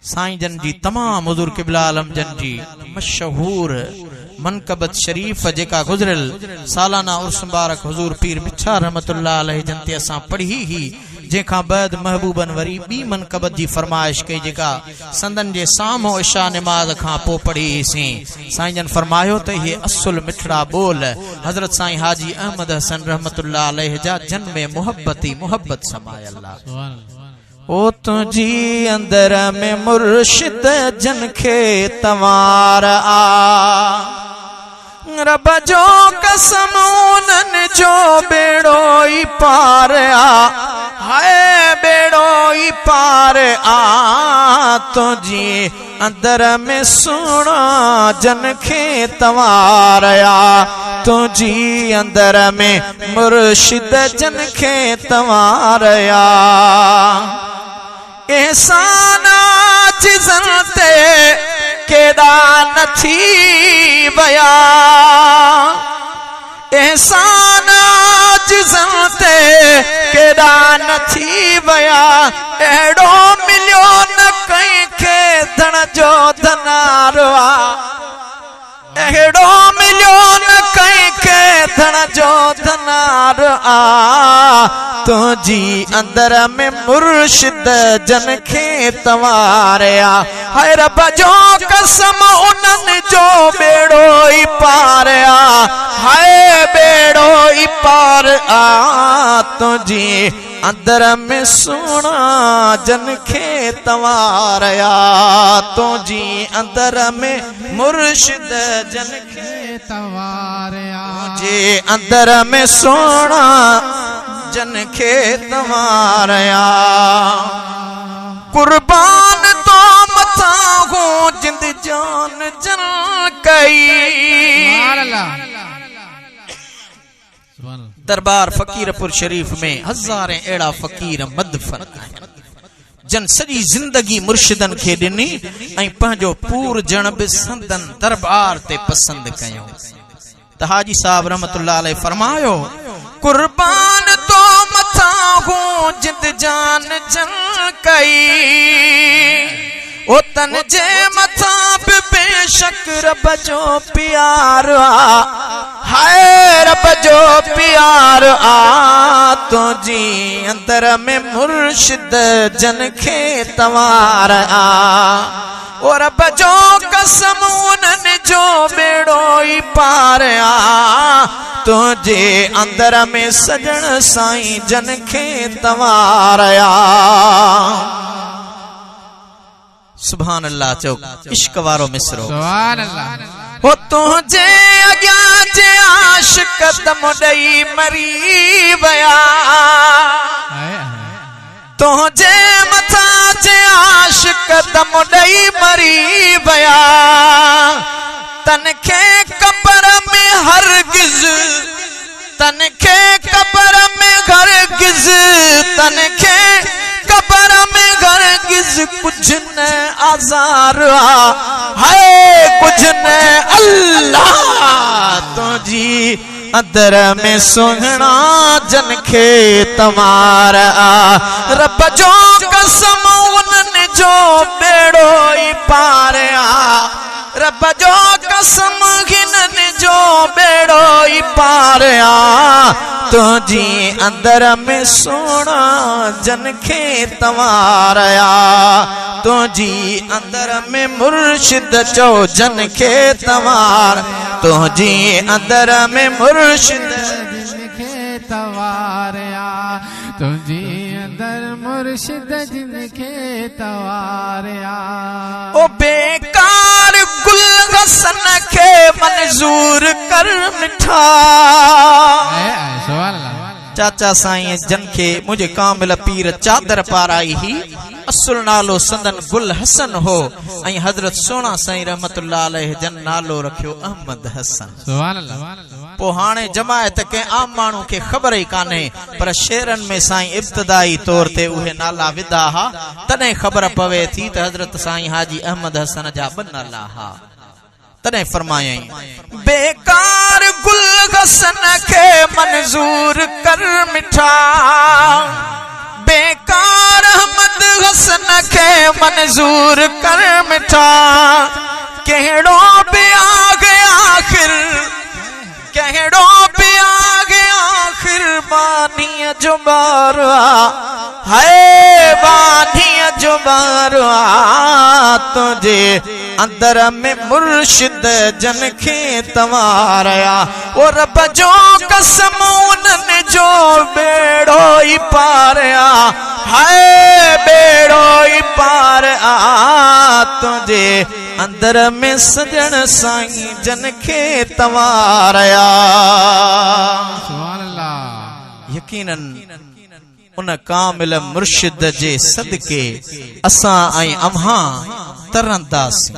سائين جن جي تمام حضور قبله عالم جن جي مشهور منقبت شريف جيڪا گذريل سالانه عرس مبارڪ حضور پير مٺا رحمة الله عليه جن تي اسان پڙهي هئي جنهن کان بعد محبوبن وري ٻي منقبت جي فرمائش ڪئي جيڪا سندن جي سامهون عشاء نماز کان پوء پڙهي هئي سين سائين جن فرمايو ته اهي اصل مٺڙا ٻول حضرت سائين حاجي احمد حسن رحمة الله عليه جا جن ۾ محبت ئي محبت سمايل آ. او تنهنجي اندر ۾ مرشد جن کي تنوار آ رب جو قسم انهن جو ٻيڙو ئي پار آ هاء ٻيڙو ئي پار آ تنهنجي اندر ۾ سهڻا جن کي تنوار آ تنهنجي اندر ۾ مرشد جن کي تنوار آ احسان عاجزن تي ڪيڏا نه ٿي ويا احسان عاجزن تي ڪيڏا نه ٿي ويا اهڙو مليو نه ڪنهن کي ڌڻ جو ڌنار آ اهڙو مليو نه ڪنهن کي ڌڻ جو ڌنار آ تنهنجي اندر ۾ مرشد جن کي تنواريا هاء رب جو قسم انهن جو ٻيڙو ئي پار آ هاء ٻيڙو ئي پار آ تنهنجي اندر ۾ سهڻا جن کي تنوار آ تنهنجي اندر ۾ مرشد جن کي تنوار آ تنهنجي اندر ۾ سهڻا جن کي تنوار آ. قربان تو مٿان هون جند جان جن ڪئي. دربار فقيرپور شريف ۾ هزارين اهڙا فقير مدفن آهن جن سڄي زندگي مرشدن کي ڏني ۽ پنهنجو پورجڻ به سندن دربار تي پسند ڪيو. ته حاجي صاحب رحمة الله عليه فرمايو، قربان تو مٿان هون جند جان جن ڪئي، او تن جي مٿان به بيشڪ رب جو پيار آ، هاء رب جو پيار آ، تنهنجي اندر ۾ مرشد جن کي تنوار آ. او رب جو قسم انهن جو ٻيڙو ئي پار آ تنهنجي اندر ۾ سڄڻ سائين جن کي تنوار آ. سبحان الله چئو عشق وارو مصرعو. سبحان الله. هو تنهنجي اڳيان جي عاشق دم ڏئي مري ويا. تنهنجي مٿان جي عاشق دم ڏئي مري ويا تن کي قبر ۾ هرگز تن کي قبر ۾ هرگز تن کي قبر ۾ هرگز ڪجهه نه آزار آ هاء ڪجهه نه الله تنهنجي اندر ۾ سهڻا جن کي تنوار آ رب جو قسم انهن جو ٻيڙو ئي پار آ رب جو قسم هنن جو ٻيڙو ئي پار آ تنهنجي اندر ۾ سهڻا جن کي تنوار آ تنهنجي اندر ۾ مرشد چئو جن کي تنوار تنهنجي اندر ۾ مرشد جن کي توار آ تنهنجي اندر مرشد جن کي توار آ. او بيڪار گل حسن کي منظور ڪر مٺا. سبحان الله. چاچا سائين جن کي منهنجي ڪامل پير چادر پارائي هئي، اصل نالو سندن گل حسن هو ۽ حضرت سهڻا سائين رحمة الله عليه جن نالو رکيو احمد حسن. سبحان الله. پوء هاڻي جماعت ڪنهن عام ماڻهو کي خبر ئي ڪانهي پر شعرن ۾ سائين ابتدائي طور تي اهي نالا وڌا ها تڏهن خبر پوي ٿي ته حضرت سائين حاجي احمد حسن جا ٻه نالا ها. تڏهن فرمايائين. بيڪار گل حسن کي منظور ڪر مٺا. بيڪار احمد حسن کي منظور ڪر مٺا، ڪهڙو به آهي آخر، ڪهڙو به آهي آخر ٻانهيء جو ٻار آ، هاء ٻانهيء جو ٻار آ، تنهنجي اندر ۾ مرشد جن کي تنوار آ. او رب جو قسم انهن جو ٻيڙو ئي پار آ، هاء ٻيڙو ئي پار آ، تنهنجي اندر ۾ سڄڻ سائين جن کي تنوار آ. سبحان الله. يقينن ان ڪامل مرشد جي صدقي اسان ۽ اوهان ترنداسين.